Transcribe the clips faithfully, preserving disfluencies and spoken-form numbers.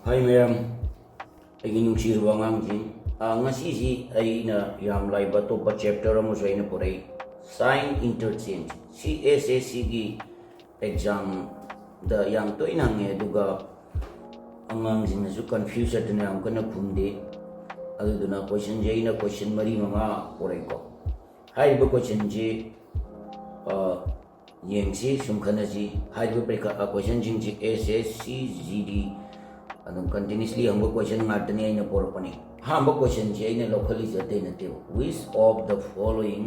ꯍꯥꯏ ꯃꯌꯥꯝ, ꯑꯩꯒꯤ ꯅꯨꯡꯁꯤꯔꯕ ꯑꯉꯥꯡꯁꯤꯡ, ꯑꯥ, ꯉꯁꯤꯁꯤ ꯑꯩꯅ ꯌꯥꯝ ꯂꯥꯏꯕ ꯑꯇꯣꯞꯄ ꯆꯦꯞꯇꯔ ꯑꯃꯁꯨ ꯑꯩꯅ ꯄꯨꯔꯛꯏ, ꯁꯥꯏꯟ ꯏꯟꯇꯔꯆꯦꯟꯖ꯫ ꯁꯤ ꯑꯦꯁ ꯑꯦꯁ ꯁꯤꯒꯤ ꯑꯦꯛꯖꯥꯝꯗ ꯌꯥꯝ ꯇꯣꯏꯅ ꯍꯪꯉꯦ, ꯑꯗꯨꯒ ꯑꯉꯥꯡꯁꯤꯡꯅꯁꯨ ꯀꯟꯐ꯭ꯌꯨꯁ ꯆꯠꯇꯨꯅ ꯌꯥꯝ ꯀꯟꯅ ꯈꯨꯝꯗꯦ꯫ ꯑꯗꯨꯗꯨꯅ ꯀꯣꯏꯁꯟꯁꯦ ꯑꯩꯅ ꯀꯣꯏꯁꯟ ꯃꯔꯤ ꯃꯉꯥ ꯄꯨꯔꯛꯏꯀꯣ꯫ ꯍꯥꯏꯔꯤꯕ ꯀꯣꯏꯁꯟꯁꯤ, ꯑꯥ, ꯌꯦꯡꯁꯤ, ꯁꯨꯝ ꯈꯟꯅꯁꯤ꯫ ꯍꯥꯏꯔꯤꯕ ꯄꯔꯤꯈꯥ, ꯑ, ꯀꯣꯏꯁꯟꯁꯤꯡꯁꯤ ꯑꯦꯁ ꯑꯦꯁ ꯁꯤ ꯖꯤ ꯗꯤ ꯑꯗꯨꯝ ꯀꯟꯇꯤꯅ꯭ꯌꯨꯁꯂꯤ ꯍꯪꯕ ꯀꯣꯏꯁꯟ ꯉꯥꯛꯇꯅꯤ ꯑꯩꯅ ꯄꯣꯔꯛꯄꯅꯤ꯫ ꯑꯍꯥꯟꯕ ꯀꯣꯏꯁꯟꯁꯤ ꯑꯩꯅ ꯂꯧꯈꯠꯂꯤꯁꯦ ꯑꯇꯩ ꯅꯠꯇꯦꯕ, "Which of the following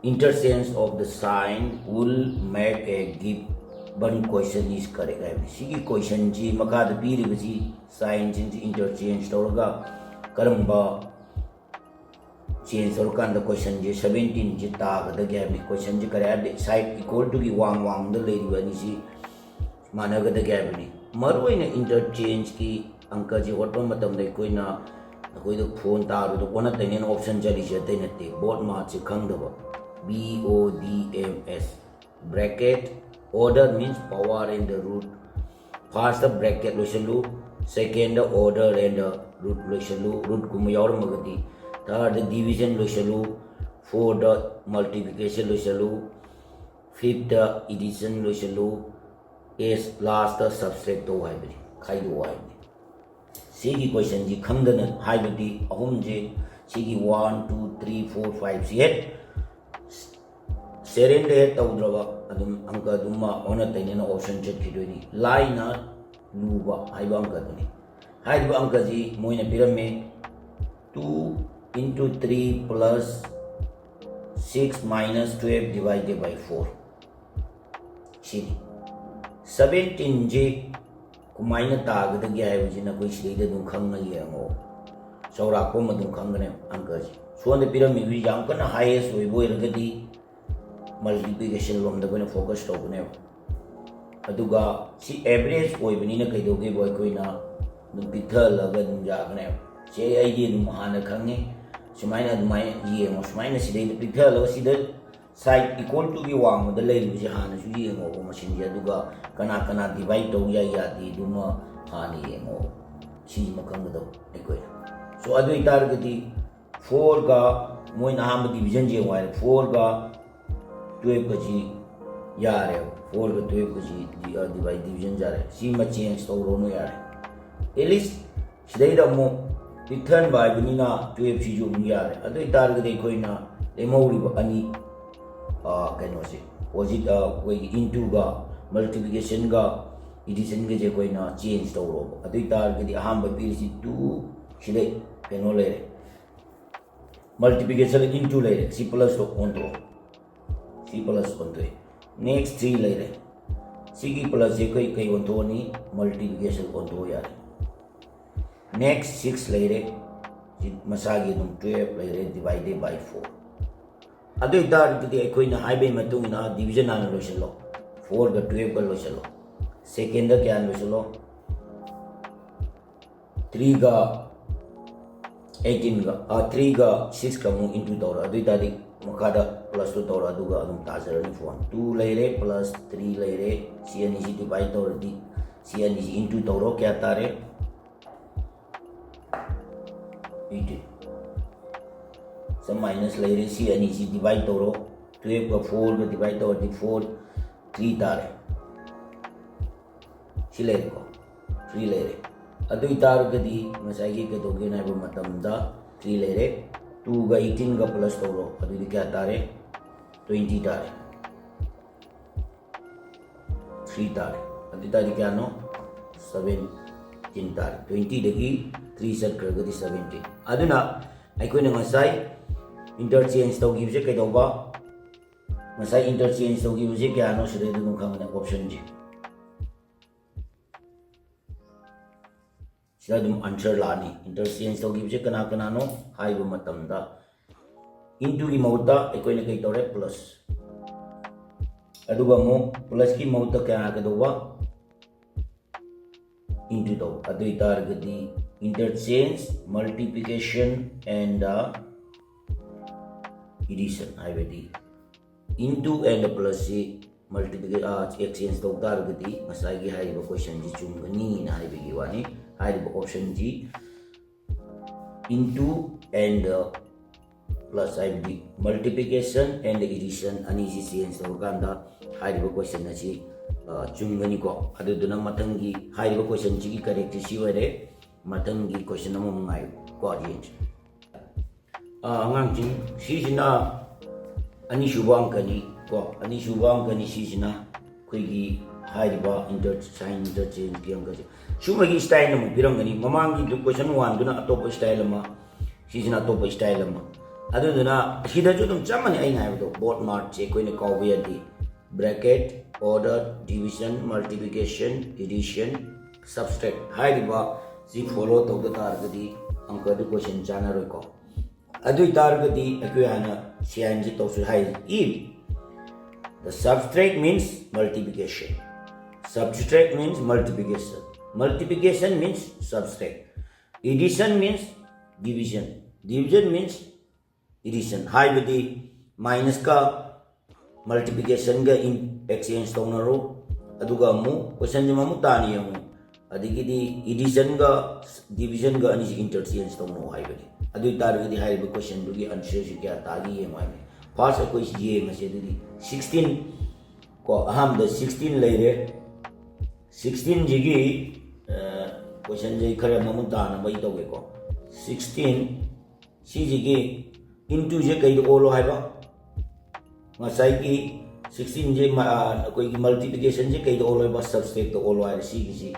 interchange of the sign will make a given question is correct?" ꯍꯥꯏꯕꯅꯤ꯫ ꯁꯤꯒꯤ ꯀꯣꯏꯁꯟꯁꯤ, ꯃꯈꯥꯗ ꯄꯤꯔꯤꯕꯁꯤ ꯁꯥꯏꯟꯁꯤꯡꯁꯤ ꯏꯟꯇꯔꯆꯦꯟꯖ ꯇꯧꯔꯒ ꯀꯔꯝꯕ ꯆꯦꯟꯖ ꯇꯧꯔꯀꯥꯟꯗ ꯀꯣꯏꯁꯟꯁꯦ ꯁꯕꯦꯟꯇꯤꯟꯁꯦ ꯇꯥꯒꯗꯒꯦ ꯍꯥꯏꯕꯅꯤ꯫ ꯀꯣꯏꯁꯟꯁꯦ ꯀꯔꯤ ꯍꯥꯏꯔꯗꯤ, ꯁꯥꯏꯠ ꯏꯀ꯭ꯋꯜ ꯇꯨꯒꯤ ꯋꯥꯡ ꯋꯥꯡꯗ ꯂꯩꯔꯤꯕ ꯑꯅꯤꯁꯤ ꯃꯥꯟꯅꯒꯗꯒꯦ ꯍꯥꯏꯕꯅꯤ꯫ ꯃꯔꯨꯑꯣꯏꯅ ꯏꯟꯇꯔꯆꯦꯟꯖꯀꯤ ꯑꯪꯀꯁꯦ ꯍꯣꯠꯄ ꯃꯇꯝꯗ ꯑꯩꯈꯣꯏꯅ, ꯑꯩꯈꯣꯏꯗ ꯐꯣꯟ ꯇꯥꯕꯗ ꯑꯣꯟꯅ ꯇꯩꯅꯅ ꯑꯣꯞꯁꯟ ꯆꯠꯂꯤꯁꯦ ꯑꯇꯩ ꯅꯠꯇꯦ, ꯕꯣꯠ ꯃꯥꯁꯁꯦ ꯈꯪꯗꯕ꯫ B O D M S, bracket, order means power and the root꯫ First bracket ꯂꯣꯏꯁꯜꯂꯨ, second order and the root ꯂꯣꯏꯁꯜꯂꯨ, ꯔꯨꯠꯀꯨꯝꯕ ꯌꯥꯎꯔꯝꯃꯒꯗꯤ꯫ ꯊꯥꯔꯗ ꯗꯤꯚꯤꯖꯟ ꯂꯣꯏꯁꯜꯂꯨ, ꯐꯣꯔꯗ ꯃꯜꯇꯤꯄ꯭ꯂꯤꯀꯦꯁꯟ ꯂꯣꯏꯁꯜꯂꯨ, ꯐꯤꯐꯇ ꯑꯦꯗꯤꯁꯟ ꯂꯣꯏꯁꯜꯂꯨ, ꯑꯦꯁ ꯂꯥꯁꯇ ꯁꯕꯇ꯭ꯔꯦꯛ ꯇꯧ ꯍꯥꯏꯕꯅꯤ, ꯈꯥꯏꯗꯣꯛꯑꯣ ꯍꯥꯏꯕꯅꯤ꯫ ꯁꯤꯒꯤ ꯀꯣꯏꯁꯟꯁꯤ ꯈꯪꯗꯅ ꯍꯥꯏꯕꯗꯤ ꯑꯍꯨꯝꯁꯤ, ꯁꯤꯒꯤ ꯋꯥꯟ, ꯇꯨ, ꯊ꯭ꯔꯤ, ꯐꯣꯔ, ꯐꯥꯏꯚꯁꯤ ꯍꯦꯛ ꯁꯦꯔꯦꯟꯗ ꯍꯦꯛ ꯇꯧꯗ꯭ꯔꯕ ꯑꯗꯨꯝ ꯑꯪꯀ ꯑꯗꯨꯝ ꯑꯣꯟꯅ ꯇꯩꯅꯅ ꯑꯣꯞꯁꯟ ꯆꯠꯈꯤꯗꯣꯏꯅꯤ꯫ ꯂꯥꯏꯅ ꯂꯨꯕ ꯍꯥꯏꯕ ꯑꯪꯀꯗꯨꯅꯤ꯫ ꯍꯥꯏꯔꯤꯕ ꯑꯪꯀꯁꯤ ꯃꯣꯏꯅ ꯄꯤꯔꯝꯃꯦ, two into three plus six minus twelve divided by four꯫ ꯁꯤꯅꯤ꯫ ꯁꯕꯦꯟꯇꯤꯟꯁꯤ ꯀꯃꯥꯏꯅ ꯇꯥꯒꯗꯒꯦ ꯍꯥꯏꯕꯁꯤ ꯅꯈꯣꯏ ꯁꯤꯗꯩꯗ ꯑꯗꯨꯝ ꯈꯪꯅ ꯌꯦꯡꯉꯣ꯫ ꯆꯥꯎꯔꯥꯛꯄ ꯑꯃ ꯑꯗꯨꯝ ꯈꯪꯒꯅꯦꯕ ꯑꯪꯀꯁꯦ꯫ ꯁꯣꯝꯗ ꯄꯤꯔꯝꯃꯤꯕꯁꯤ ꯌꯥꯝ ꯀꯟꯅ ꯍꯥꯏꯌꯦꯁ ꯑꯣꯏꯕ ꯑꯣꯏꯔꯒꯗꯤ ꯃꯜꯇꯤꯄ꯭ꯂꯤꯀꯦꯁꯟ ꯂꯣꯝꯗ ꯑꯩꯈꯣꯏꯅ ꯐꯣꯀꯁ ꯇꯧꯒꯅꯦꯕ꯫ ꯑꯗꯨꯒ ꯁꯤ ꯑꯦꯚꯔꯦꯖ ꯑꯣꯏꯕꯅꯤꯅ ꯀꯩꯗꯧꯒꯦꯕꯨ ꯑꯩꯈꯣꯏꯅ ꯑꯗꯨꯝ ꯄꯤꯛꯊꯍꯜꯂꯒ ꯑꯗꯨꯝ ꯌꯥꯒꯅꯦꯕ꯫ ꯁꯤ ꯑꯩꯗꯤ ꯑꯗꯨꯝ ꯍꯥꯟꯅ ꯈꯪꯉꯤ, ꯁꯨꯃꯥꯏꯅ ꯑꯗꯨꯃꯥꯏꯅ ꯌꯦꯡꯉꯣ, ꯁꯨꯃꯥꯏꯅ ꯁꯤꯗꯩꯗ ꯄꯤꯛꯊꯍꯜꯂꯒ ꯁꯤꯗ ꯁꯥꯏꯠ ꯏꯀ꯭ꯋꯜ ꯇꯨꯒꯤ ꯋꯥꯡꯃꯗ ꯂꯩꯔꯤꯕꯁꯦ ꯍꯥꯟꯅꯁꯨ ꯌꯦꯡꯉꯣꯕ ꯃꯁꯤꯡꯁꯦ, ꯑꯗꯨꯒ ꯀꯅꯥ ꯀꯅꯥ ꯗꯤꯚꯥꯏꯠ ꯇꯧ ꯌꯥꯏ ꯌꯥꯗꯦ ꯑꯗꯨꯃ ꯍꯥꯟꯅ ꯌꯦꯡꯉꯣ꯫ ꯁꯤꯁꯤꯃ ꯈꯪꯒꯗꯧꯕ ꯑꯩꯈꯣꯏꯅ꯫ So ꯑꯗꯨ ꯑꯣꯏꯇꯥꯔꯒꯗꯤ ꯐꯣꯔꯒ ꯃꯣꯏꯅ ꯑꯍꯥꯟꯕ ꯗꯤꯕꯤꯖꯟ ꯌꯦꯡꯉꯨ ꯍꯥꯏꯔꯦ, ꯐꯣꯔꯒ ꯇꯨꯌꯦꯜꯐꯀꯁꯤ ꯌꯥꯔꯦ꯫ ꯐꯣꯔꯒ ꯇꯨꯌꯦꯜꯐꯀꯁꯤ ꯗꯤꯚꯥꯏꯠ ꯗꯤꯕꯤꯖꯟ ꯌꯥꯔꯦ꯫ ꯁꯤꯃ ꯆꯦꯟꯖ ꯇꯧꯔꯣꯅꯨ ꯌꯥꯔꯦ꯫ ꯑꯦꯠꯂꯤꯁ ꯁꯤꯗꯩꯗ ꯑꯃꯨꯛ ꯄꯤꯛꯊꯍꯟꯕ ꯍꯥꯏꯕꯅꯤꯅ ꯇꯨꯌꯦꯜꯐꯁꯤꯁꯨ ꯑꯃꯨꯛ ꯌꯥꯔꯦ꯫ ꯑꯗꯨ ꯑꯣꯏꯇꯥꯔꯒꯗꯤ ꯑꯩꯈꯣꯏꯅ ꯂꯦꯝꯍꯧꯔꯤꯕ ꯑꯅꯤ, ꯑ, ꯀꯩꯅꯣꯁꯦ, ꯑꯣꯄꯣꯖꯤꯠ, ꯑ, ꯑꯩꯈꯣꯏꯒꯤ ꯏꯟꯇꯨꯒ ꯃꯜꯇꯤꯄ꯭ꯂꯤꯀꯦꯁꯟꯒ ꯑꯦꯗꯤꯁꯟꯒꯁꯦ ꯑꯩꯈꯣꯏꯅ ꯆꯦꯟꯖ ꯇꯧꯔꯣꯕ꯫ ꯑꯗꯨ ꯑꯣꯏꯇꯥꯔꯒꯗꯤ ꯑꯍꯥꯟꯕ ꯄꯤꯔꯤꯁꯤ ꯇꯨ, ꯁꯤꯗ ꯀꯩꯅꯣ ꯂꯩꯔꯦ, ꯃꯜꯇꯤꯄ꯭ꯂꯤꯀꯦꯁꯟ ꯏꯟꯇꯨ ꯂꯩꯔꯦ꯫ ꯁꯤ ꯄ꯭ꯂꯁꯇꯣ ꯑꯣꯟꯊꯣꯛꯑꯣ꯫ ꯁꯤ ꯄ꯭ꯂꯁ ꯑꯣꯟꯊꯣꯛꯑꯦ꯫ ꯅꯦꯛꯁ ꯊ꯭ꯔꯤ ꯂꯩꯔꯦ꯫ ꯁꯤꯒꯤ ꯄ꯭ꯂꯁꯁꯦ ꯑꯩꯈꯣꯏ ꯀꯩ ꯑꯣꯟꯊꯣꯛꯑꯅꯤ? ꯃꯜꯇꯤꯄ꯭ꯂꯤꯀꯦꯁꯟ ꯑꯣꯟꯊꯣꯛꯑ ꯌꯥꯔꯦ꯫ ꯅꯦꯛꯁ ꯁꯤꯛꯁ ꯂꯩꯔꯦ꯫ ꯁꯤ ꯃꯁꯥꯒꯤ ꯑꯗꯨꯝ ꯇꯨꯌꯦꯜꯐ ꯂꯩꯔꯦ, ꯗꯤꯚꯥꯏꯗꯦꯠ ꯕꯥꯏ ꯐꯣꯔ꯫ ꯑꯗꯨ ꯑꯣꯏꯇꯥꯔꯒꯗꯤ ꯑꯩꯈꯣꯏꯅ ꯍꯥꯏꯕꯒꯤ ꯃꯇꯨꯡ ꯏꯟꯅ ꯗꯤꯕꯤꯖꯟ ꯍꯥꯟꯅ ꯂꯣꯏꯁꯤꯜꯂꯣ꯫ ꯐꯣꯔꯒ ꯇꯨꯌꯦꯜꯐꯀ ꯂꯣꯏꯁꯤꯜꯂꯣ꯫ ꯁꯦꯀꯦꯟꯗ ꯀꯌꯥ ꯂꯣꯏꯁꯤꯜꯂꯣ? ꯊ꯭ꯔꯤꯒ ꯑꯩꯠꯇꯤꯟꯒ, ꯑꯥ, ꯊ꯭ꯔꯤꯒ ꯁꯤꯛꯁꯀ ꯑꯃꯨꯛ ꯏꯟꯇꯨ ꯇꯧꯔꯣ꯫ ꯑꯗꯨ ꯑꯣꯏꯇꯥꯔꯗꯤ ꯃꯈꯥꯗ ꯄ꯭ꯂꯁꯇꯨ ꯇꯧꯔꯣ, ꯑꯗꯨꯒ ꯑꯗꯨꯝ ꯇꯥꯖꯔꯅꯤ ꯐꯣꯔ꯫ ꯇꯨ ꯂꯩꯔꯦ ꯄ꯭ꯂꯁ ꯊ꯭ꯔꯤ ꯂꯩꯔꯦ꯫ ꯁꯤ ꯑꯅꯤꯁꯤ ꯗꯤꯚꯥꯏꯠ ꯇꯧꯔꯗꯤ, ꯁꯤ ꯑꯅꯤꯁꯤ ꯏꯟꯇꯨ ꯇꯧꯔꯣ, ꯀꯌꯥ ꯇꯥꯔꯦ? ꯑꯩꯠꯇꯤꯟ꯫ ꯁꯤ ꯃꯥꯏꯅꯁ ꯂꯩꯔꯦ, ꯁꯤ ꯑꯅꯤꯁꯤ ꯗꯤꯚꯥꯏꯠ ꯇꯧꯔꯣ꯫ ꯇꯨꯌꯦꯜꯐꯀ ꯐꯣꯔꯒ ꯗꯤꯚꯥꯏꯠ ꯇꯧꯔꯗꯤ ꯐꯣꯔ, ꯊ꯭ꯔꯤ ꯇꯥꯔꯦ꯫ ꯁꯤ ꯂꯩꯔꯦꯀꯣ, ꯊ꯭ꯔꯤ ꯂꯩꯔꯦ꯫ ꯑꯗꯨ ꯑꯣꯏꯇꯥꯔꯒꯗꯤ ꯉꯁꯥꯏꯒꯤ ꯀꯩꯗꯧꯒꯦꯅ ꯍꯥꯏꯕ ꯃꯇꯝꯗ ꯊ꯭ꯔꯤ ꯂꯩꯔꯦ, ꯇꯨꯒ ꯑꯩꯠꯇꯤꯟꯒ ꯄ꯭ꯂꯁ ꯇꯧꯔꯣ, ꯑꯗꯨꯗꯤ ꯀꯌꯥ ꯇꯥꯔꯦ? ꯇ꯭ꯋꯦꯟꯇꯤ ꯇꯥꯔꯦ꯫ ꯊ꯭ꯔꯤ ꯇꯥꯔꯦ꯫ ꯑꯗꯨ ꯑꯣꯏꯇꯥꯔꯗꯤ ꯀꯌꯥꯅꯣ? ꯁꯕꯦꯟꯇꯤꯟ ꯇꯥꯔꯦ꯫ ꯇ꯭ꯋꯦꯟꯇꯤꯗꯒꯤ ꯊ꯭ꯔꯤ ꯆꯠꯈ꯭ꯔꯒꯗꯤ ꯁꯕꯦꯟꯇꯤꯟ꯫ ꯑꯗꯨꯅ ꯑꯩꯈꯣꯏꯅ ꯉꯁꯥꯏ ꯏꯟꯇꯔꯆꯦꯟꯖ ꯇꯧꯈꯤꯕꯁꯦ ꯀꯩꯗꯧꯕ? ꯉꯁꯥꯏ ꯏꯟꯇꯔꯆꯦꯟꯖ ꯇꯧꯈꯤꯕꯁꯦ ꯀꯌꯥꯅꯣ? ꯁꯤꯗꯩꯗ ꯑꯗꯨꯝ ꯈꯪꯒꯅꯤ, ꯑꯣꯞꯁꯟꯁꯦ꯫ ꯁꯤꯗ ꯑꯗꯨꯝ ꯑꯟꯁꯔ ꯂꯥꯛꯑꯅꯤ꯫ ꯏꯟꯇꯔꯆꯦꯟꯖ ꯇꯧꯈꯤꯕꯁꯦ ꯀꯅꯥ ꯀꯅꯥꯅꯣ ꯍꯥꯏꯕ ꯃꯇꯝꯗ, ꯏꯟꯇꯨꯒꯤ ꯃꯍꯨꯠꯇ ꯑꯩꯈꯣꯏꯅ ꯀꯩ ꯇꯧꯔꯦ? ꯄ꯭ꯂꯁ꯫ ꯑꯗꯨꯒ ꯑꯃꯨꯛ ꯄ꯭ꯂꯁꯀꯤ ꯃꯍꯨꯠꯇ ꯀꯌꯥ ꯀꯩꯗꯧꯕ? ꯏꯟꯇꯨ ꯇꯧꯕ꯫ ꯑꯗꯨ ꯑꯣꯏꯇꯥꯔꯒꯗꯤ interchange multiplication and addition, ꯍꯥꯏꯕꯗꯤ ꯏꯟꯇꯨ ꯑꯦꯟ ꯄ꯭ꯂꯁꯁꯤ ꯃꯜꯇꯤꯄ꯭ꯂꯤ ꯑꯦꯛꯁꯆꯦꯟꯖ ꯇꯧ ꯇꯥꯔꯒꯗꯤ ꯉꯁꯥꯏꯒꯤ ꯍꯥꯏꯔꯤꯕ ꯀꯣꯏꯁꯟꯁꯤ ꯆꯨꯝꯒꯅꯤꯅ ꯍꯥꯏꯕꯒꯤ ꯋꯥꯅꯤ꯫ ꯍꯥꯏꯔꯤꯕ ꯑꯣꯞꯁꯟꯁꯤ into and plus ꯍꯥꯏꯕꯗꯤ multiplication and addition ꯑꯅꯤꯁꯤ ꯆꯦꯟꯖ ꯇꯧꯔꯀꯥꯟꯗ ꯍꯥꯏꯔꯤꯕ ꯀꯣꯏꯁꯟ ꯑꯁꯤ ꯆꯨꯝꯒꯅꯤꯀꯣ꯫ ꯑꯗꯨꯗꯨꯅ ꯃꯊꯪꯒꯤ ꯍꯥꯏꯔꯤꯕ ꯀꯣꯏꯁꯟꯁꯤꯒꯤ ꯀꯔꯦꯛꯁꯤ ꯁꯤ ꯑꯣꯏꯔꯦ꯫ ꯃꯊꯪꯒꯤ ꯀꯣꯏꯁꯟ ꯑꯃꯃꯨꯛ ꯉꯥꯏꯌꯨ ꯀꯣ, ꯌꯦꯡꯁꯤ꯫ ꯑꯉꯥꯡꯁꯤꯡ, ꯁꯤꯁꯤꯅ ꯑꯅꯤꯁꯨꯕ ꯑꯪꯀꯅꯤ ꯀꯣ꯫ ꯑꯅꯤꯁꯨꯕ ꯑꯪꯀꯅꯤ ꯁꯤꯁꯤꯅ ꯑꯩꯈꯣꯏꯒꯤ ꯍꯥꯏꯔꯤꯕ ꯏꯟꯇꯔ ꯁꯥꯏꯟ ꯏꯟꯇꯔꯆꯦꯟꯖꯀꯤ ꯑꯪꯀꯁꯦ꯫ ꯁꯨꯝꯕꯒꯤ ꯁ꯭ꯇꯥꯏꯜ ꯑꯃꯨꯛ ꯄꯤꯔꯝꯒꯅꯤ꯫ ꯃꯃꯥꯡꯒꯤ ꯀꯣꯏꯁꯟ ꯋꯥꯟꯗꯨꯅ ꯑꯇꯣꯞꯄ ꯁ꯭ꯇꯥꯏꯜ ꯑꯃ, ꯁꯤꯁꯤꯅ ꯑꯇꯣꯞꯄ ꯁ꯭ꯇꯥꯏꯜ ꯑꯃ꯫ ꯑꯗꯨꯗꯨꯅ ꯁꯤꯗꯁꯨ ꯑꯗꯨꯝ ꯆꯞ ꯃꯥꯟꯅꯩ ꯑꯩꯅ ꯍꯥꯏꯕꯗꯣ, ꯕꯣꯠ ꯃꯥꯔꯠꯁꯦ ꯑꯩꯈꯣꯏꯅ ꯀꯥꯎꯕ ꯌꯥꯗꯦ꯫ Bracket, order, division, multiplication, addition, subtract ꯍꯥꯏꯔꯤꯕ ꯁꯤ ꯐꯣꯂꯣ ꯇꯧꯗ ꯇꯥꯔꯒꯗꯤ ꯑꯪꯀꯗꯨ ꯀꯣꯏꯁꯟ ꯆꯥꯟꯅꯔꯣꯏꯀꯣ꯫ ꯑꯗꯨ ꯑꯣꯏꯇꯥꯔꯒꯗꯤ ꯑꯩꯈꯣꯏ ꯍꯥꯟꯅ ꯁꯤ ꯍꯥꯏꯅꯁꯤ ꯇꯧꯁꯤ ꯍꯥꯏ꯫ If the subtract means multiplication, subtract means multiplication, multiplication means subtract, addition means division, division means addition ꯍꯥꯏꯕꯗꯤ ꯃꯥꯏꯅꯁꯀ ꯃꯜꯇꯤꯄ꯭ꯂꯤꯀꯦꯁꯟꯒ ꯑꯦꯛꯁꯆꯦꯟꯖ ꯇꯧꯅꯔꯣ꯫ ꯑꯗꯨꯒ ꯑꯃꯨꯛ ꯀꯣꯏꯁꯟꯁꯤ ꯃꯃꯨꯠ ꯇꯥꯅ ꯌꯦꯡꯉꯨ꯫ ꯑꯗꯒꯤꯗꯤ ꯑꯦꯗꯤꯁꯟꯒ ꯗꯤꯕꯤꯖꯟꯒ ꯑꯅꯤꯁꯤ ꯏꯟꯇꯔꯆꯦꯟꯖ ꯇꯧꯅꯧ ꯍꯥꯏꯕꯅꯤ꯫ ꯑꯗꯨ ꯑꯣꯏꯇꯥꯔꯒꯗꯤ ꯍꯥꯏꯔꯤꯕ ꯀꯣꯏꯁꯟꯗꯨꯒꯤ ꯑꯟꯁꯔꯁꯤ ꯀꯌꯥ ꯇꯥꯒꯦ ꯌꯦꯡꯉꯨ ꯍꯥꯏꯕꯅꯤ꯫ ꯐꯥꯔꯁ ꯑꯩꯈꯣꯏ ꯌꯦꯡꯉꯁꯤ꯫ ꯑꯗꯨꯗꯤ ꯁꯤꯛꯁꯇꯤꯟ ꯀꯣ, ꯑꯍꯥꯟꯕꯗ ꯁꯤꯛꯁꯇꯤꯟ ꯂꯩꯔꯦ꯫ ꯁꯤꯛꯁꯇꯤꯟꯁꯤꯒꯤ ꯀꯣꯏꯁꯟꯁꯦ ꯈꯔ ꯃꯃꯨꯠ ꯇꯥꯅꯕ ꯑꯩ ꯇꯧꯒꯦꯀꯣ꯫ ꯁꯤꯛꯁꯇꯤꯟ ꯁꯤꯁꯤꯒꯤ ꯏꯟꯇꯨꯁꯦ ꯀꯩꯗ ꯑꯣꯜꯂꯣ ꯍꯥꯏꯕ? ꯉꯁꯥꯏꯒꯤ ꯁꯤꯛꯁꯇꯤꯟꯁꯦ ꯑꯩꯈꯣꯏꯒꯤ ꯃꯜꯇꯤꯄ꯭ꯂꯤꯀꯦꯁꯟꯁꯦ ꯀꯩꯗ ꯑꯣꯜꯂꯣ ꯍꯥꯏꯕ? ꯁꯕꯇ꯭ꯔꯦꯛꯇ ꯑꯣꯜꯂꯣ ꯍꯥꯏꯔꯦ꯫ ꯁꯤꯒꯤꯁꯤ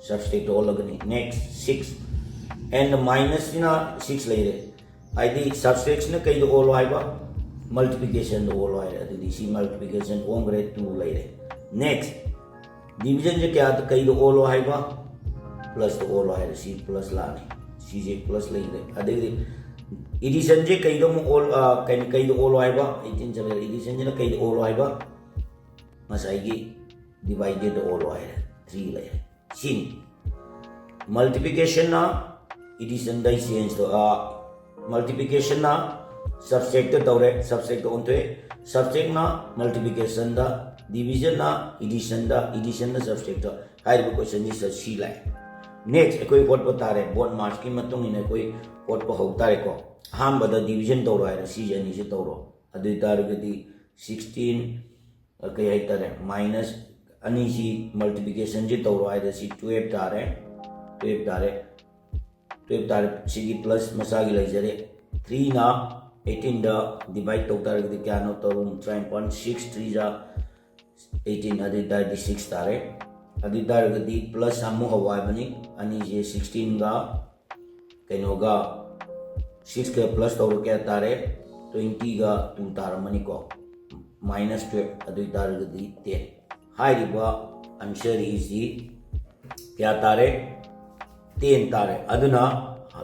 ꯁꯕꯇ꯭ꯔꯦꯛꯇ ꯑꯣꯜꯂꯒꯅꯤ꯫ ꯅꯦꯛꯁ ꯁꯤꯛꯁ ꯑꯦꯟ ꯃꯥꯏꯅꯁꯁꯤꯅ ꯁꯤꯛꯁ ꯂꯩꯔꯦ꯫ ꯍꯥꯏꯗꯤ ꯁꯕꯇ꯭ꯔꯦꯛꯁꯤꯅ ꯀꯩꯗ ꯑꯣꯜꯂꯣ ꯍꯥꯏꯕ? ꯃꯜꯇꯤꯄ꯭ꯂꯤꯀꯦꯁꯟꯗ ꯑꯣꯜꯂꯣ ꯍꯥꯏꯔꯦ꯫ ꯑꯗꯨꯗꯤ ꯁꯤ ꯃꯜꯇꯤꯄ꯭ꯂꯤꯀꯦꯁꯟ ꯑꯣꯟꯈ꯭ꯔꯦ, ꯇꯨ ꯂꯩꯔꯦ꯫ ꯅꯦꯛꯁ ꯗꯤꯕꯤꯖꯟꯁꯦ ꯀꯌꯥꯗ, ꯀꯩꯗ ꯑꯣꯜꯂꯣ ꯍꯥꯏꯕ? ꯄ꯭ꯂꯁꯇ ꯑꯣꯜꯂꯣ ꯍꯥꯏꯔꯦ꯫ ꯁꯤ ꯄ꯭ꯂꯁ ꯂꯥꯛꯑꯅꯤ꯫ ꯁꯤꯁꯦ ꯄ꯭ꯂꯁ ꯂꯩꯈ꯭ꯔꯦ꯫ ꯑꯗꯩꯗꯤ ꯑꯦꯗꯤꯁꯟꯁꯦ ꯀꯩꯗ ꯑꯃꯨꯛ ꯑꯣꯜ ꯀꯩꯅꯣ ꯀꯩꯗ ꯑꯣꯜꯂꯣ ꯍꯥꯏꯕ? ꯑꯩꯠꯇꯤꯟ ꯆꯠꯂꯦ꯫ ꯑꯦꯗꯤꯁꯟꯁꯤꯅ ꯀꯩꯗ ꯑꯣꯜꯂꯣ ꯍꯥꯏꯕ? ꯉꯁꯥꯏꯒꯤ ꯗꯤꯚꯥꯏꯗꯦꯗ ꯑꯣꯜꯂꯣ ꯍꯥꯏꯔꯦ꯫ ꯊ꯭ꯔꯤ ꯂꯩꯔꯦ꯫ ꯁꯤꯅꯤ꯫ ꯃꯜꯇꯤꯄ꯭ꯂꯤꯀꯦꯁꯟꯅ ꯑꯦꯗꯤꯁꯟꯗ ꯆꯦꯟꯖ ꯇꯧ ꯃꯜꯇꯤꯄ꯭ꯂꯤꯀꯦꯁꯟꯅ ꯁꯕꯇ꯭ꯔꯦꯛꯇ ꯇꯧꯔꯦ꯫ ꯁꯕꯇ꯭ꯔꯦꯛꯇ ꯑꯣꯟꯊꯣꯛꯑꯦ꯫ ꯁꯕꯇ꯭ꯔꯦꯛꯅ ꯃꯜꯇꯤꯄ꯭ꯂꯤꯀꯦꯁꯟꯗ Division ꯅ addition ꯗ, addition ꯅ subtract ꯇ꯫ ꯍꯥꯏꯔꯤꯕ question ꯁꯤ ꯁꯤ ꯂꯥꯛꯑꯦ꯫ Next ꯑꯩꯈꯣꯏ ꯍꯣꯠꯄ ꯇꯥꯔꯦ, BODMAS ꯀꯤ ꯃꯇꯨꯡ ꯏꯟꯅ ꯑꯩꯈꯣꯏ ꯍꯣꯠꯄ ꯍꯧ ꯇꯥꯔꯦꯀꯣ꯫ ꯑꯍꯥꯟꯕꯗ division ꯇꯧꯔꯣ ꯍꯥꯏꯔꯦ, ꯁꯤꯁꯦ ꯑꯅꯤꯁꯦ ꯇꯧꯔꯣ꯫ ꯑꯗꯨ ꯑꯣꯏ ꯇꯥꯔꯒꯗꯤ sixteen, ꯑ, ꯀꯩ ꯍꯥꯏꯇꯥꯔꯦ, minus ꯑꯅꯤꯁꯤ multiplication ꯁꯤ ꯇꯧꯔꯣ ꯍꯥꯏꯔꯦ, ꯁꯤ twelve ꯇꯥꯔꯦ, twelve ꯇꯥꯔꯦ꯫ Twelve ꯇꯥꯔꯦ, ꯁꯤꯒꯤ plus ꯃꯆꯥꯒꯤ ꯂꯩꯖꯔꯦ꯫ Three ꯅ eighteen ꯗ divide ꯇꯧ ꯇꯥꯔꯒꯗꯤ ꯀꯌꯥꯅꯣ? ꯇꯔꯨꯛ, ꯇꯔꯥꯅꯤꯄꯥꯟ, six three ꯖꯥ eighteen, ꯑꯗꯨ ꯑꯣꯏ ꯇꯥꯔꯗꯤ six ꯇꯥꯔꯦ꯫ ꯑꯗꯨ ꯑꯣꯏ ꯇꯥꯔꯒꯗꯤ plus ꯑꯃꯨꯛ ꯍꯧ ꯍꯥꯏꯕꯅꯤ, ꯑꯅꯤꯁꯦ sixteen ꯒ ꯀꯩꯅꯣꯒ, six ꯀ plus ꯇꯧꯔ ꯀꯌꯥ ꯇꯥꯔꯦ? Twenty ꯒ two ꯇꯥꯔꯝꯃꯅꯤꯀꯣ, minus twelve, ꯑꯗꯨ ꯑꯣꯏ ꯇꯥꯔꯒꯗꯤ ten꯫ ꯍꯥꯏꯔꯤꯕ answer ꯁꯤ ꯀꯌꯥ ꯇꯥꯔꯦ? Ten ꯇꯥꯔꯦ꯫ ꯑꯗꯨꯅ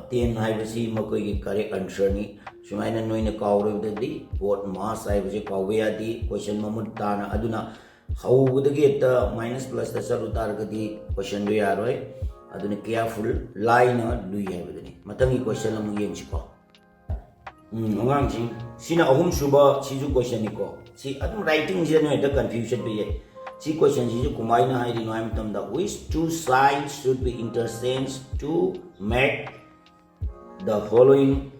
ten ꯍꯥꯏꯕꯁꯤ ꯃꯈꯣꯏꯒꯤ correct answer ꯅꯤ꯫ ꯁꯨꯃꯥꯏꯅ ꯅꯣꯏꯅ ꯀꯥꯎꯔꯣꯏꯗꯕꯗꯤ, BODMAS ꯍꯥꯏꯕꯁꯦ ꯀꯥꯎꯕ ꯌꯥꯗꯦ, question ꯃꯃꯨꯠ ꯇꯥꯅ꯫ ꯑꯗꯨꯅ ꯍꯧꯕꯗꯒꯤ ꯍꯦꯛꯇ minus plus ꯇ ꯆꯠꯂꯨ ꯇꯥꯔꯒꯗꯤ question ꯗꯨ ꯌꯥꯔꯣꯏ꯫ ꯑꯗꯨꯅ careful, ꯂꯥꯏꯅ ꯂꯨꯏ ꯍꯥꯏꯕꯗꯨꯅꯤ꯫ ꯃꯊꯪꯒꯤ question ꯑꯃꯨꯛ ꯌꯦꯡꯁꯤꯀꯣ꯫ ꯎꯝ, ꯑꯉꯥꯡꯁꯤꯡ, ꯁꯤꯅ ꯑꯍꯨꯝꯁꯨꯕ, ꯁꯤꯁꯨ question ꯅꯤꯀꯣ꯫ ꯁꯤ ꯑꯗꯨꯝ writing ꯁꯤꯗ ꯅꯣꯏ ꯍꯦꯛꯇ confuse ꯆꯠꯄ ꯌꯥꯏ꯫ ꯁꯤ question ꯁꯤꯁꯨ ꯀꯃꯥꯏꯅ ꯍꯥꯏꯔꯤꯅꯣ ꯍꯥꯏꯕ ꯃꯇꯝꯗ, which two sides should be interchanged to make the following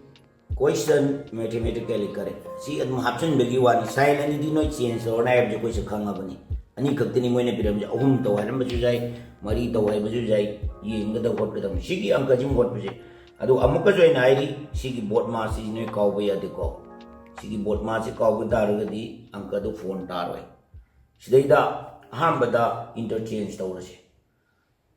question mathematically correct? ꯁꯤ ꯑꯗꯨꯝ ꯍꯥꯞꯆꯤꯟꯕꯒꯤ ꯋꯥꯅꯤ꯫ Side ꯑꯅꯤꯗꯤ ꯅꯣꯏ change ꯇꯧꯔꯅꯤ ꯍꯥꯏꯕꯁꯦ ꯑꯩꯈꯣꯏꯁꯨ ꯈꯪꯉꯕꯅꯤ꯫ ꯑꯅꯤꯈꯛꯇꯅꯤ ꯃꯣꯏꯅ ꯄꯤꯔꯝꯕꯁꯦ, ꯑꯍꯨꯝ ꯇꯧ ꯍꯥꯏꯔꯝꯕꯁꯨ ꯌꯥꯏ, ꯃꯔꯤ ꯇꯧ ꯍꯥꯏꯕꯁꯨ ꯌꯥꯏ, ꯌꯦꯡꯒꯗꯕ ꯈꯣꯠꯀꯗꯕꯅꯤ꯫ ꯁꯤꯒꯤ ꯑꯪꯀꯁꯤꯃ ꯍꯣꯠꯄꯁꯦ꯫ ꯑꯗꯨ ꯑꯃꯨꯛꯀꯁꯨ ꯑꯩꯅ ꯍꯥꯏꯔꯤ, ꯁꯤꯒꯤ BODMAS ꯁꯤ ꯅꯣꯏ ꯀꯥꯎꯕ ꯌꯥꯗꯦꯀꯣ꯫ ꯁꯤꯒꯤ BODMAS ꯁꯤ ꯀꯥꯎꯕ ꯇꯥꯔꯒꯗꯤ ꯑꯪꯀꯗꯨ ꯐꯣꯟ ꯇꯥꯔꯣꯏ꯫ ꯁꯤꯗꯩꯗ ꯑꯍꯥꯟꯕꯗ interchange ꯇꯧꯔꯁꯤ꯫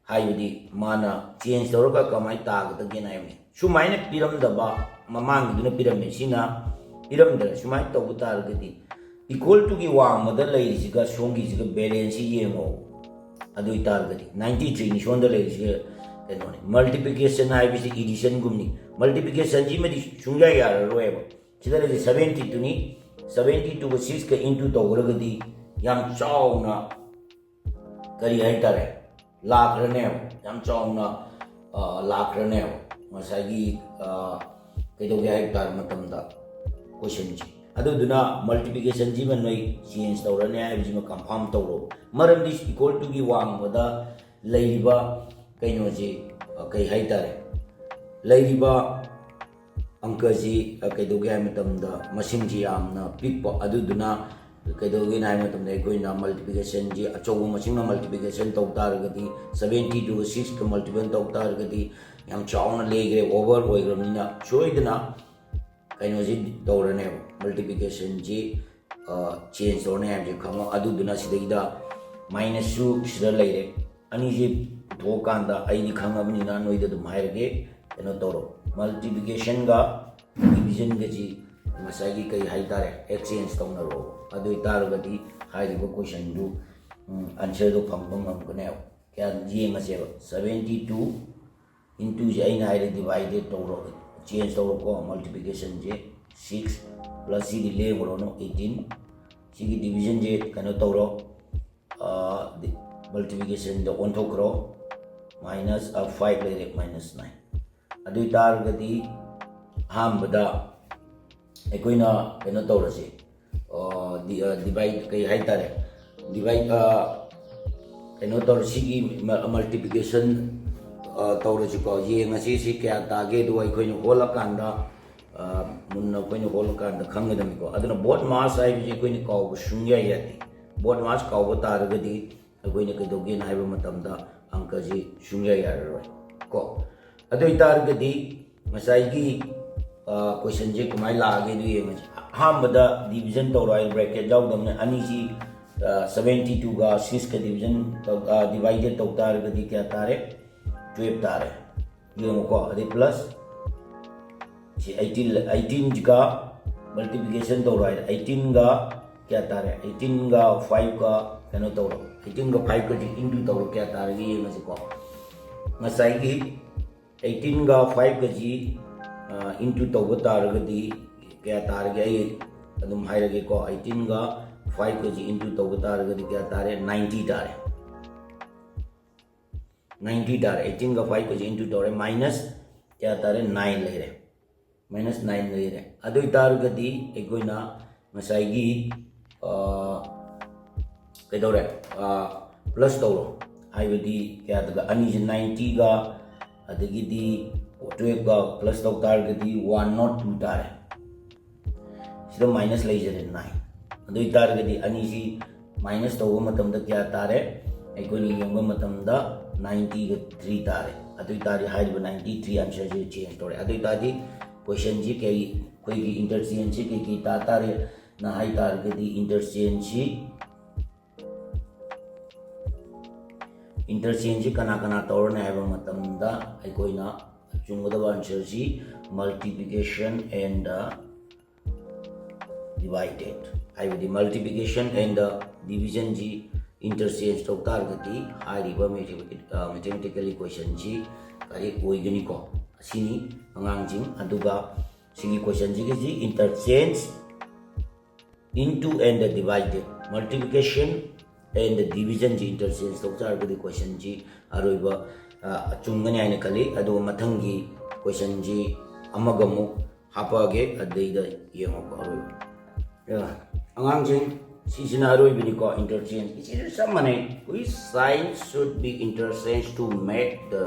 ꯍꯥꯏꯕꯗꯤ ꯃꯥꯅ change ꯇꯧꯔꯒ ꯀꯃꯥꯏꯅ ꯇꯥꯒꯗꯒꯦꯅ ꯍꯥꯏꯕꯅꯤ꯫ ꯁꯨꯃꯥꯏꯅ ꯄꯤꯔꯝꯗꯕ, ꯃꯃꯥꯡꯒꯤꯗꯨꯅ ꯄꯤꯔꯝꯃꯦ, ꯁꯤꯅ ꯄꯤꯔꯝꯗ꯭ꯔꯦ꯫ ꯁꯨꯃꯥꯏꯅ ꯇꯧꯕ ꯇꯥꯔꯒꯗꯤ equal to ꯒꯤ ꯋꯥꯡꯃꯗ ꯂꯩꯔꯤꯁꯤꯒ ꯁꯣꯝꯒꯤꯁꯤꯒ balance ꯁꯤ ꯌꯦꯡꯉꯣ꯫ ꯑꯗꯨ ꯑꯣꯏꯇꯥꯔꯒꯗꯤ ninety three ꯅꯤ ꯁꯣꯝꯗ ꯂꯩꯔꯤꯁꯤꯒ ꯀꯩꯅꯣꯅꯤ꯫ Multiplication ꯍꯥꯏꯕꯁꯤ addition ꯒꯨꯝꯅꯤ꯫ Multiplication ꯁꯤꯃꯗꯤ ꯁꯨꯡꯌꯥ ꯌꯥꯔꯔꯣꯏꯕ꯫ ꯁꯤꯗ ꯂꯩꯔꯤꯁꯦ seventy two ꯅꯤ꯫ Seventy two ꯒ six ꯀ into ꯇꯧꯈ꯭ꯔꯒꯗꯤ ꯌꯥꯝ ꯆꯥꯎꯅ ꯀꯔꯤ ꯍꯥꯏꯇꯥꯔꯦ, ꯂꯥꯛꯈ꯭ꯔꯅꯦꯕ, ꯌꯥꯝ ꯆꯥꯎꯅ, ꯑ, ꯂꯥꯛꯈ꯭ꯔꯅꯦꯕ ꯉꯁꯥꯏꯒꯤ, ꯑ, ꯀꯩꯗꯧꯒꯦ ꯍꯥꯏꯕ ꯇꯥꯔ ꯃꯇꯝꯗ question ꯁꯦ꯫ ꯑꯗꯨꯗꯨꯅ ꯃꯜꯇꯤꯄ꯭ꯂꯤꯀꯦꯁꯟꯁꯤꯃ ꯅꯣꯏ ꯆꯦꯟꯖ ꯇꯧꯔꯅꯤ ꯍꯥꯏꯕꯁꯤꯃ ꯀꯟꯐꯥꯔꯝ ꯇꯧꯔꯣ꯫ ꯃꯔꯝꯗꯤ ꯏꯀ꯭ꯋꯦꯜ ꯇꯨꯒꯤ ꯋꯥꯡꯃꯗ ꯂꯩꯔꯤꯕ ꯀꯩꯅꯣꯁꯤ, ꯑ, ꯀꯩ ꯍꯥꯏꯇꯥꯔꯦ, ꯂꯩꯔꯤꯕ ꯑꯪꯀꯁꯤ, ꯑ, ꯀꯩꯗꯧꯒꯦ ꯍꯥꯏꯕ ꯃꯇꯝꯗ ꯃꯁꯤꯡꯁꯤ ꯌꯥꯝꯅ ꯄꯤꯛꯄ꯫ ꯑꯗꯨꯗꯨꯅ ꯀꯩꯗꯧꯒꯦꯅ ꯍꯥꯏꯕ ꯃꯇꯝꯗ ꯑꯩꯈꯣꯏꯅ ꯃꯜꯇꯤꯄ꯭ꯂꯤꯀꯦꯁꯟꯁꯤ ꯑꯆꯧꯕ ꯃꯁꯤꯡꯅ ꯃꯜꯇꯤꯄ꯭ꯂꯤꯀꯦꯁꯟ ꯇꯧ ꯇꯥꯔꯒꯗꯤ, ꯁꯕꯦꯟꯇꯤ ꯇꯨꯒ ꯁꯤꯛꯁꯀ ꯃꯜꯇꯤꯄ꯭ꯂꯤꯀꯦꯁꯟ ꯇꯧ ꯇꯥꯔꯒꯗꯤ ꯌꯥꯝ ꯆꯥꯎꯅ ꯂꯩꯈ꯭ꯔꯦ, ꯑꯣꯚꯔ ꯑꯣꯏꯈ꯭ꯔꯕꯅꯤꯅ ꯁꯣꯏꯗꯅ ꯀꯩꯅꯣꯁꯤ ꯇꯧꯔꯅꯦꯕ, ꯃꯜꯇꯤꯄ꯭ꯂꯤꯀꯦꯁꯟꯁꯤ ꯆꯦꯟꯖ ꯇꯧꯔꯅꯤ ꯍꯥꯏꯕꯁꯤ ꯈꯪꯉꯣ꯫ ꯑꯗꯨꯗꯨꯅ ꯁꯤꯗꯩꯗ ꯃꯥꯏꯅꯁꯁꯨ ꯁꯤꯗ ꯂꯩꯔꯦ꯫ ꯑꯅꯤꯁꯤ ꯄꯨꯊꯣꯛꯑꯀꯥꯟꯗ ꯑꯩꯗꯤ ꯈꯪꯉꯕꯅꯤꯅ ꯅꯣꯏꯗ ꯑꯗꯨꯝ ꯍꯥꯏꯔꯒꯦ, ꯀꯩꯅꯣ ꯇꯧꯔꯣ, ꯃꯜꯇꯤꯄ꯭ꯂꯤꯀꯦꯁꯟꯒ ꯗꯤꯕꯤꯖꯟꯒꯁꯤ ꯉꯁꯥꯏꯒꯤ ꯀꯩ ꯍꯥꯏꯇꯥꯔꯦ, ꯑꯦꯛꯁꯆꯦꯟꯖ ꯇꯧꯅꯔꯣ꯫ ꯑꯗꯨ ꯑꯣꯏꯇꯥꯔꯒꯗꯤ ꯍꯥꯏꯔꯤꯕ ꯀꯣꯏꯁꯟꯗꯨ ꯑꯟꯁꯔꯗꯣ ꯐꯪꯕ ꯉꯝꯒꯅꯦꯕ꯫ ꯀꯌꯥ ꯌꯦꯡꯉꯁꯦꯕ, ꯁꯕꯦꯟꯇꯤ ꯇꯨ ꯏꯟꯇꯨꯁꯦ ꯑꯩꯅ ꯍꯥꯏꯔꯦ ꯗꯤꯚꯥꯏꯗꯦꯠ ꯇꯧꯔꯣ, ꯆꯦꯟꯖ ꯇꯧꯔꯣꯀꯣ, ꯃꯜꯇꯤꯄ꯭ꯂꯤꯀꯦꯁꯟꯁꯦ ꯁꯤꯛꯁ ꯄ꯭ꯂꯁ ꯁꯤꯗꯤ ꯂꯦꯡꯉꯨꯔꯅꯨ, ꯑꯩꯠꯇꯤꯟ꯫ ꯁꯤꯒꯤ ꯗꯤꯕꯤꯖꯟꯁꯦ ꯀꯩꯅꯣ ꯇꯧꯔꯣ, ꯃꯜꯇꯤꯄ꯭ꯂꯤꯀꯦꯁꯟꯗ ꯑꯣꯟꯊꯣꯛꯈ꯭ꯔꯣ, ꯃꯥꯏꯅꯁ ꯐꯥꯏꯚ ꯂꯩꯔꯦ, ꯃꯥꯏꯅꯁ ꯅꯥꯏꯟ꯫ ꯑꯗꯨ ꯑꯣꯏꯇꯥꯔꯒꯗꯤ ꯑꯍꯥꯟꯕꯗ ꯑꯩꯈꯣꯏꯅ ꯀꯩꯅꯣ ꯇꯧꯔꯁꯤ, ꯗꯤꯚꯥꯏꯠ ꯀꯩ ꯍꯥꯏꯇꯥꯔꯦ, ꯗꯤꯚꯥꯏꯠ ꯀꯩꯅꯣ ꯇꯧꯔ ꯁꯤꯒꯤ ꯃꯜꯇꯤꯄ꯭ꯂꯤꯀꯦꯁꯟ ꯇꯧꯔꯁꯤꯀꯣ꯫ ꯌꯦꯡꯉꯁꯤ ꯁꯤ ꯀꯌꯥ ꯇꯥꯒꯦ, ꯑꯗꯨꯒ ꯑꯩꯈꯣꯏꯅ ꯍꯣꯜꯂꯀꯥꯟꯗ, ꯑ, ꯃꯨꯟꯅ ꯑꯩꯈꯣꯏꯅ ꯍꯣꯜꯂꯀꯥꯟꯗ ꯈꯪꯒꯗꯕꯅꯤꯀꯣ꯫ ꯑꯗꯨꯅ ꯕꯣꯠ ꯃꯥꯁ ꯍꯥꯏꯕꯁꯤ ꯑꯩꯈꯣꯏꯅ ꯀꯥꯎꯕ ꯁꯨꯡꯌꯥ ꯌꯥꯗꯦ꯫ ꯕꯣꯠ ꯃꯥꯁ ꯀꯥꯎꯕ ꯇꯥꯔꯒꯗꯤ ꯑꯩꯈꯣꯏꯅ ꯀꯩꯗꯧꯒꯦꯅ ꯍꯥꯏꯕ ꯃꯇꯝꯗ ꯑꯪꯀꯁꯤ ꯁꯨꯡꯌꯥ ꯌꯥꯔꯔꯣꯏ ꯀꯣ꯫ ꯑꯗꯨ ꯑꯣꯏꯇꯥꯔꯒꯗꯤ ꯉꯁꯥꯏꯒꯤ, ꯑ, ꯀꯣꯏꯁꯟꯁꯦ ꯀꯃꯥꯏꯅ ꯂꯥꯛꯑꯒꯦ ꯑꯗꯨ ꯌꯦꯡꯉꯁꯤ꯫ ꯑꯍꯥꯟꯕꯗ ꯗꯤꯕꯤꯖꯟ ꯇꯧꯔꯣ ꯍꯥꯏ, ꯕ꯭ꯔꯦꯀꯦꯠ ꯌꯥꯎꯗꯕꯅꯤ꯫ ꯑꯅꯤꯁꯤ, ꯑ, ꯁꯕꯦꯟꯇꯤ ꯇꯨꯒ ꯁꯤꯛꯁꯀ ꯗꯤꯕꯤꯖꯟ ꯇꯧ-, ꯑ, ꯗꯤꯚꯥꯏꯗꯦꯠ ꯇꯧ ꯇꯥꯔꯒꯗꯤ ꯀꯌꯥ ꯇꯥꯔꯦ? ꯇꯨꯌꯦꯜꯞ ꯇꯥꯔꯦ꯫ ꯌꯦꯡꯉꯨꯀꯣ, ꯑꯗꯩ ꯄ꯭ꯂꯁ ꯁꯤ ꯑꯩꯠꯇꯤꯟ, ꯑꯩꯠꯇꯤꯟꯁꯤꯒ ꯃꯜꯇꯤꯄ꯭ꯂꯤꯀꯦꯁꯟ ꯇꯧꯔꯣ ꯍꯥꯏꯔꯦ꯫ ꯑꯩꯠꯇꯤꯟꯒ ꯀꯌꯥ ꯇꯥꯔꯦ? ꯑꯩꯠꯇꯤꯟꯒ ꯐꯥꯏꯚꯀ ꯀꯩꯅꯣ ꯇꯧꯔꯣ, ꯑꯩꯠꯇꯤꯟꯒ ꯐꯥꯏꯚꯀꯁꯤ ꯏꯟꯇꯨ ꯇꯧꯔꯣ, ꯀꯌꯥ ꯇꯥꯔꯒꯦ ꯌꯦꯡꯉꯁꯤꯀꯣ꯫ ꯉꯁꯥꯏꯒꯤ ꯑꯩꯠꯇꯤꯟꯒ ꯐꯥꯏꯚꯀꯁꯤ ꯏꯟꯇꯨ ꯇꯧꯕ ꯇꯥꯔꯒꯗꯤ ꯀꯌꯥ ꯇꯥꯔꯒꯦ? ꯑꯩ ꯑꯗꯨꯝ ꯍꯥꯏꯔꯒꯦꯀꯣ, ꯑꯩꯠꯇꯤꯟꯒ ꯐꯥꯏꯚꯀꯁꯤ ꯏꯟꯇꯨ ꯇꯧꯕ ꯇꯥꯔꯒꯗꯤ ꯀꯌꯥ ꯇꯥꯔꯦ? ꯅꯥꯏꯟꯇꯤ ꯇꯥꯔꯦ꯫ ꯅꯥꯏꯟꯇꯤ ꯇꯥꯔꯦ꯫ ꯑꯩꯠꯇꯤꯟꯒ ꯐꯥꯏꯚꯀꯁꯤ ꯏꯟꯇꯨ ꯇꯧꯔꯦ, ꯃꯥꯏꯅꯁ ꯀꯌꯥ ꯇꯥꯔꯦ? ꯅꯥꯏꯟ ꯂꯩꯔꯦ꯫ ꯃꯥꯏꯅꯁ ꯅꯥꯏꯟ ꯂꯩꯔꯦ꯫ ꯑꯗꯨ ꯑꯣꯏꯇꯥꯔꯒꯗꯤ ꯑꯩꯈꯣꯏꯅ ꯉꯁꯥꯏꯒꯤ ꯀꯩꯗꯧꯔꯦ, ꯄ꯭ꯂꯁ ꯇꯧꯔꯣ꯫ ꯍꯥꯏꯕꯗꯤ ꯀꯌꯥꯗꯒ ꯑꯅꯤꯁꯦ ꯅꯥꯏꯟꯇꯤꯒ ꯑꯗꯒꯤꯗꯤ ꯇꯨꯌꯦꯜꯞꯀ ꯄ꯭ꯂꯁ ꯇꯧ ꯇꯥꯔꯒꯗꯤ ꯋꯥꯟ ꯅꯣꯠ ꯇꯨ ꯇꯥꯔꯦ꯫ ꯁꯤꯗ ꯃꯥꯏꯅꯁ ꯂꯩꯖꯔꯦ ꯅꯥꯏꯟ꯫ ꯑꯗꯨ ꯑꯣꯏꯇꯥꯔꯒꯗꯤ ꯑꯅꯤꯁꯤ ꯃꯥꯏꯅꯁ ꯇꯧꯕ ꯃꯇꯝꯗ ꯀꯌꯥ ꯇꯥꯔꯦ? ꯑꯩꯈꯣꯏꯅ ꯌꯦꯡꯕ ꯃꯇꯝꯗ ꯅꯥꯏꯟꯇꯤꯒ ꯊ꯭ꯔꯤ ꯇꯥꯔꯦ꯫ ꯑꯗꯨ ꯑꯣꯏꯇꯥꯔꯗꯤ ꯍꯥꯏꯔꯤꯕ ꯅꯥꯏꯟꯇꯤ ꯊ꯭ꯔꯤ ꯑꯟꯁꯔꯁꯤ ꯆꯦꯟꯖ ꯇꯧꯔꯦ꯫ ꯑꯗꯨ ꯑꯣꯏꯇꯥꯔꯗꯤ ꯀꯣꯏꯁꯟꯁꯤ ꯀꯩ, ꯑꯩꯈꯣꯏꯒꯤ ꯏꯟꯇꯔꯆꯦꯟꯖꯁꯤ ꯀꯩ ꯀꯩ ꯇꯥ ꯇꯥꯔꯦꯅ ꯍꯥꯏ ꯇꯥꯔꯒꯗꯤ ꯏꯟꯇꯔꯆꯦꯟꯖꯁꯤ ꯏꯟꯇꯔꯆꯦꯟꯖꯁꯤ ꯀꯅꯥ ꯀꯅꯥ ꯇꯧꯔꯅꯤ ꯍꯥꯏꯕ ꯃꯇꯝꯗ ꯑꯩꯈꯣꯏꯅ ꯆꯨꯝꯒꯗꯕ ꯑꯟꯁꯔꯁꯤ multiplication and divided ꯍꯥꯏꯕꯗꯤ multiplication and divisionꯁꯤ interchange ꯇꯧ ꯇꯥꯔꯒꯗꯤ ꯍꯥꯏꯔꯤꯕ mathematical equationꯁꯤ correct ꯑꯣꯏꯒꯅꯤꯀꯣ꯫ ꯑꯁꯤꯅꯤ ꯑꯉꯥꯡꯁꯤꯡ꯫ ꯑꯗꯨꯒ ꯁꯤꯒꯤ ꯀꯣꯏꯁꯟꯁꯤꯒꯤꯁꯤ interchange into and divided, multiplication and divisionꯁꯤ interchange ꯇꯧ ꯇꯥꯔꯒꯗꯤ ꯀꯣꯏꯁꯟꯁꯤ ꯑꯔꯣꯏꯕ ꯆꯨꯝꯒꯅꯤ ꯍꯥꯏꯅ ꯈꯜꯂꯤ꯫ ꯑꯗꯨꯒ ꯃꯊꯪꯒꯤ ꯀꯣꯏꯁꯟꯁꯤ ꯑꯃꯒ ꯑꯃꯨꯛ ꯍꯥꯞꯄꯛꯑꯒꯦ, ꯑꯗꯩꯗ ꯌꯦꯡꯉꯣꯀꯣ ꯑꯔꯣꯏꯕ꯫ ꯑꯉꯥꯡꯁꯤꯡ, ꯁꯤꯁꯤꯅ ꯑꯔꯣꯏꯕꯅꯤꯀꯣ꯫ Interchange ꯁꯤꯁꯨ ꯆꯞ ꯃꯥꯟꯅꯩ꯫ Which sign should be interchanged to make the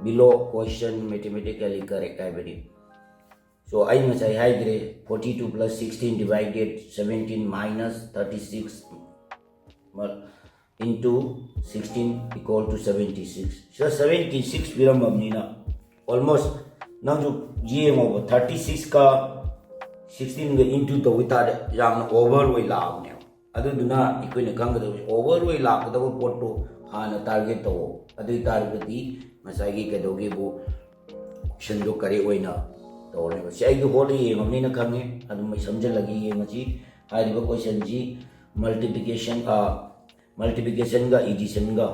below question mathematically correct ꯍꯥꯏꯕꯅꯤ꯫ So ꯑꯩ ꯉꯁꯥꯏ ꯍꯥꯏꯈ꯭ꯔꯦ, forty two plus sixteen divided seventeen minus thirty six into sixteen equal to seventy six꯫ ꯁꯤꯗ seventy six ꯄꯤꯔꯝꯃꯕꯅꯤꯅ almost ꯅꯪꯁꯨ ꯌꯦꯡꯉꯣꯕ, thirty six ꯀ sixteen ꯒ into ꯇꯧꯕ ꯇꯥꯔꯗꯤ ꯌꯥꯝꯅ over ꯑꯣꯏ ꯂꯥꯛꯑꯕꯅꯦꯕ꯫ ꯑꯗꯨꯗꯨꯅ ꯑꯩꯈꯣꯏꯅ ꯈꯪꯒꯗꯕꯁꯦ over ꯑꯣꯏ ꯂꯥꯛꯀꯗꯕ ꯄꯣꯠꯇꯣ ꯍꯥꯟꯅ target ꯇꯧꯋꯣ꯫ ꯑꯗꯨ ꯑꯣꯏ ꯇꯥꯔꯒꯗꯤ ꯉꯁꯥꯏꯒꯤ ꯀꯩꯗꯧꯒꯦꯕꯨ questionꯗꯣ correct ꯑꯣꯏꯅ ꯇꯧꯔꯅꯦꯕ꯫ ꯁꯤ ꯑꯩꯒꯤ ꯍꯣꯠꯅ ꯌꯦꯡꯉꯕꯅꯤꯅ ꯈꯪꯉꯦ, ꯑꯗꯨꯝ ꯑꯩ ꯁꯝꯖꯜꯂꯒꯦ꯫ ꯌꯦꯡꯉꯁꯤ꯫ ꯍꯥꯏꯔꯤꯕ ꯀꯣꯏꯁꯟꯁꯤ multiplication multiplicationꯒ additionꯒ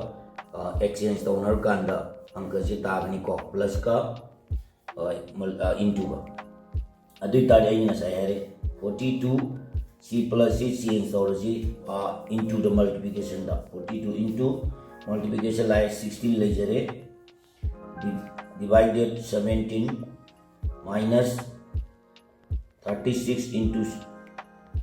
exchange ꯇꯧꯅꯔꯀꯥꯟꯗ ꯑꯪꯀꯁꯤ ꯇꯥꯒꯅꯤꯀꯣ, plusꯀ intoꯒ꯫ ꯑꯗꯨ ꯑꯣꯏ ꯇꯥꯔꯗꯤ ꯑꯩꯅ ꯉꯁꯥꯏ ꯍꯥꯏꯔꯦ, forty two ꯁꯤ plusꯁꯤ change ꯇꯧꯔꯁꯤ into the multiplicationꯗ꯫ Forty two into multiplication line sixteen ꯂꯩꯖꯔꯦ, divided seventeen minus thirty six into,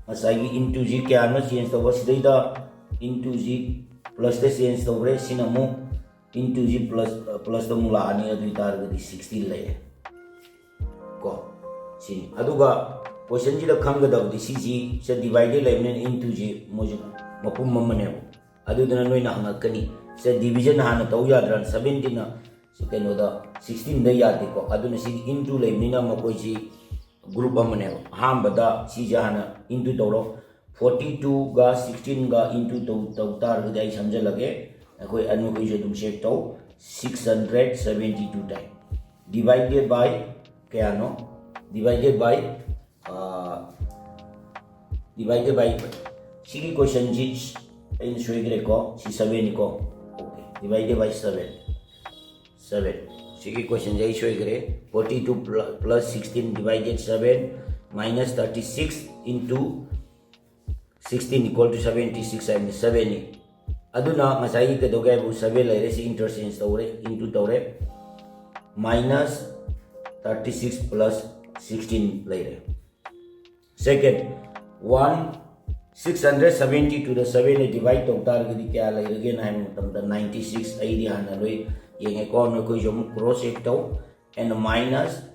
ꯉꯁꯥꯏꯒꯤ intoꯁꯤ ꯀꯌꯥꯅꯣ change ꯇꯧꯕ, ꯁꯤꯗꯩꯗ intoꯁꯤ plusꯇ change ꯇꯧꯈ꯭ꯔꯦ, ꯁꯤꯅ ꯑꯃꯨꯛ intoꯁꯤ plus, plusꯇ ꯑꯃꯨꯛ ꯂꯥꯛꯑꯅꯤ, ꯑꯗꯨ ꯑꯣꯏꯇꯥꯔꯒꯗꯤ sixteen ꯂꯩꯔꯦ ꯀꯣ꯫ ꯁꯤꯅꯤ꯫ ꯑꯗꯨꯒ questionꯁꯤꯗ ꯈꯪꯒꯗꯕꯗꯤ ꯁꯤꯁꯤ, ꯁꯤꯗ divided ꯂꯩꯕꯅꯤꯅ intoꯁꯤ ꯃꯣꯏꯁꯨ ꯃꯄꯨꯝ ꯑꯃꯅꯦꯕ꯫ ꯑꯗꯨꯗꯨꯅ ꯅꯣꯏꯅ ꯍꯪꯉꯛꯀꯅꯤ, ꯁꯤꯗ division ꯍꯥꯟꯅ ꯇꯧ ꯌꯥꯗ꯭ꯔꯥ? Seventeenꯅ ꯁꯤ ꯀꯩꯅꯣꯗ, sixteenꯗ ꯌꯥꯗꯦꯀꯣ꯫ ꯑꯗꯨꯅ ꯁꯤꯗꯤ into ꯂꯩꯕꯅꯤꯅ ꯃꯈꯣꯏꯁꯤ group ꯑꯃꯅꯦꯕ꯫ ꯑꯍꯥꯟꯕꯗ ꯁꯤꯁꯦ ꯍꯥꯟꯅ into ꯇꯧꯔꯣ꯫ Forty twoꯒ sixteenꯒ into ꯇꯧ, ꯇꯧ ꯇꯥꯔꯒꯗꯤ ꯑꯩ ꯁꯝꯖꯜꯂꯒꯦ꯫ ꯑꯩꯈꯣꯏ ꯑꯅꯤꯈꯣꯏꯁꯨ ꯑꯗꯨꯝ check ꯇꯧ꯫ Six hundred seventy two ꯇꯥꯏ꯫ Divided by ꯀꯌꯥꯅꯣ? Divided by, ah, divided by, ꯁꯤꯒꯤ questionꯁꯤ ꯑꯩꯅ ꯁꯣꯏꯈ꯭ꯔꯦꯀꯣ꯫ ꯁꯤ sevenꯅꯤꯀꯣ꯫ Okay, divided by seven. Seven. ꯁꯤꯒꯤ questionꯁꯦ ꯑꯩ ꯁꯣꯏꯈ꯭ꯔꯦ꯫ Forty two plus sixteen divided seven minus thirty six into sixteen equal to seventy six ꯍꯥꯏꯕꯅꯤ, sevenꯅꯤ꯫ ꯑꯗꯨꯅ ꯉꯁꯥꯏꯒꯤ ꯀꯩꯗꯧꯒꯦ ꯍꯥꯏꯕꯨ seven ꯂꯩꯔꯦ, ꯁꯤ interchange ꯇꯧꯔꯦ, into ꯇꯧꯔꯦ, minus thirty six plus sixteen ꯂꯩꯔꯦ꯫ Second, one, six hundred seventy twoꯗ sevenꯅ divide ꯇꯧ ꯇꯥꯔꯒꯗꯤ ꯀꯌꯥ ꯂꯩꯔꯒꯦꯅ ꯍꯥꯏꯕ ꯃꯇꯝꯗ ninety six꯫ ꯑꯩꯗꯤ ꯍꯥꯟꯅ ꯂꯣꯏ ꯌꯦꯡꯉꯦꯀꯣ, ꯅꯈꯣꯏꯁꯨ ꯑꯃꯨꯛ cross check ꯇꯧ꯫ And minus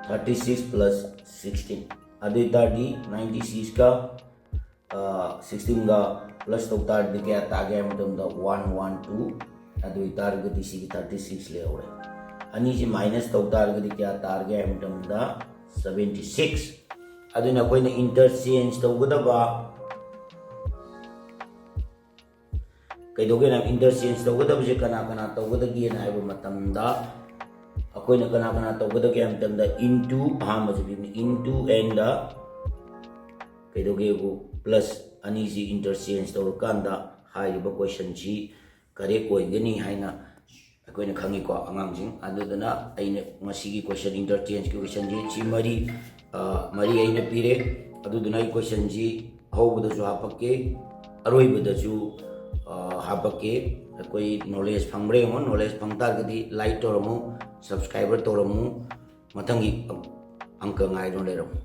thirty six plus sixteen꯫ ꯑꯗꯨ ꯑꯣꯏꯇꯥꯔꯗꯤ ninety sixꯀ sixteenꯒ plus ꯇꯧ ꯇꯥꯔꯗꯤ ꯀꯌꯥ ꯇꯥꯒꯦ ꯍꯥꯏꯕ ꯃꯇꯝꯗ one one two꯫ ꯑꯗꯨ ꯑꯣꯏꯇꯥꯔꯒꯗꯤ ꯁꯤꯒꯤ thirty six ꯂꯩꯍꯧꯔꯦ꯫ ꯑꯅꯤꯁꯤ minus ꯇꯧ ꯇꯥꯔꯒꯗꯤ ꯀꯌꯥ ꯇꯥꯔꯒꯦ ꯍꯥꯏꯕ ꯃꯇꯝꯗ seventy six꯫ ꯑꯗꯨꯅ ꯑꯩꯈꯣꯏꯅ interchange ꯇꯧꯒꯗꯕ ꯀꯩꯗꯧꯒꯦꯅ, interchange ꯇꯧꯒꯗꯕꯁꯦ ꯀꯅꯥ ꯀꯅꯥ ꯇꯧꯒꯗꯒꯦꯅ ꯍꯥꯏꯕ ꯃꯇꯝꯗ, ꯑꯩꯈꯣꯏꯅ ꯀꯅꯥ ꯀꯅꯥ ꯇꯧꯒꯗꯒꯦ ꯍꯥꯏꯕ ꯃꯇꯝꯗ into, ꯑꯍꯥꯟꯕꯁꯦ ꯄꯤꯕꯅꯤ, into and ꯀꯩꯗꯧꯒꯦꯕꯨ plus ꯑꯅꯤꯁꯤ interchange ꯇꯧꯔꯀꯥꯟꯗ ꯍꯥꯏꯔꯤꯕ questionꯁꯤ correct ꯑꯣꯏꯒꯅꯤ ꯍꯥꯏꯅ ꯑꯩꯈꯣꯏꯅ ꯈꯪꯉꯤꯀꯣ ꯑꯉꯥꯡꯁꯤꯡ꯫ ꯑꯗꯨꯗꯨꯅ ꯑꯩꯅ ꯉꯁꯤꯒꯤ question, interchangeꯀꯤ questionꯁꯤ ꯁꯤ ꯃꯔꯤ, ꯑ, ꯃꯔꯤ ꯑꯩꯅ ꯄꯤꯔꯦ꯫ ꯑꯗꯨꯗꯨꯅ ꯑꯩ questionꯁꯤ ꯑꯍꯧꯕꯗꯁꯨ ꯍꯥꯞꯄꯛꯀꯦ, ꯑꯔꯣꯏꯕꯗꯁꯨ, ꯑ, ꯍꯥꯞꯄꯛꯀꯦ꯫ ꯑꯩꯈꯣꯏ knowledge ꯐꯪꯕ꯭ꯔꯥ ꯌꯦꯡꯉꯣ꯫ Knowledge ꯐꯪ ꯇꯥꯔꯒꯗꯤ like ꯇꯧꯔꯝꯃꯨ, subscriber ꯇꯧꯔꯝꯃꯨ꯫ ꯃꯊꯪꯒꯤ ꯑꯪꯀ ꯉꯥꯏꯗꯨꯅ ꯂꯩꯔꯝꯃꯨ꯫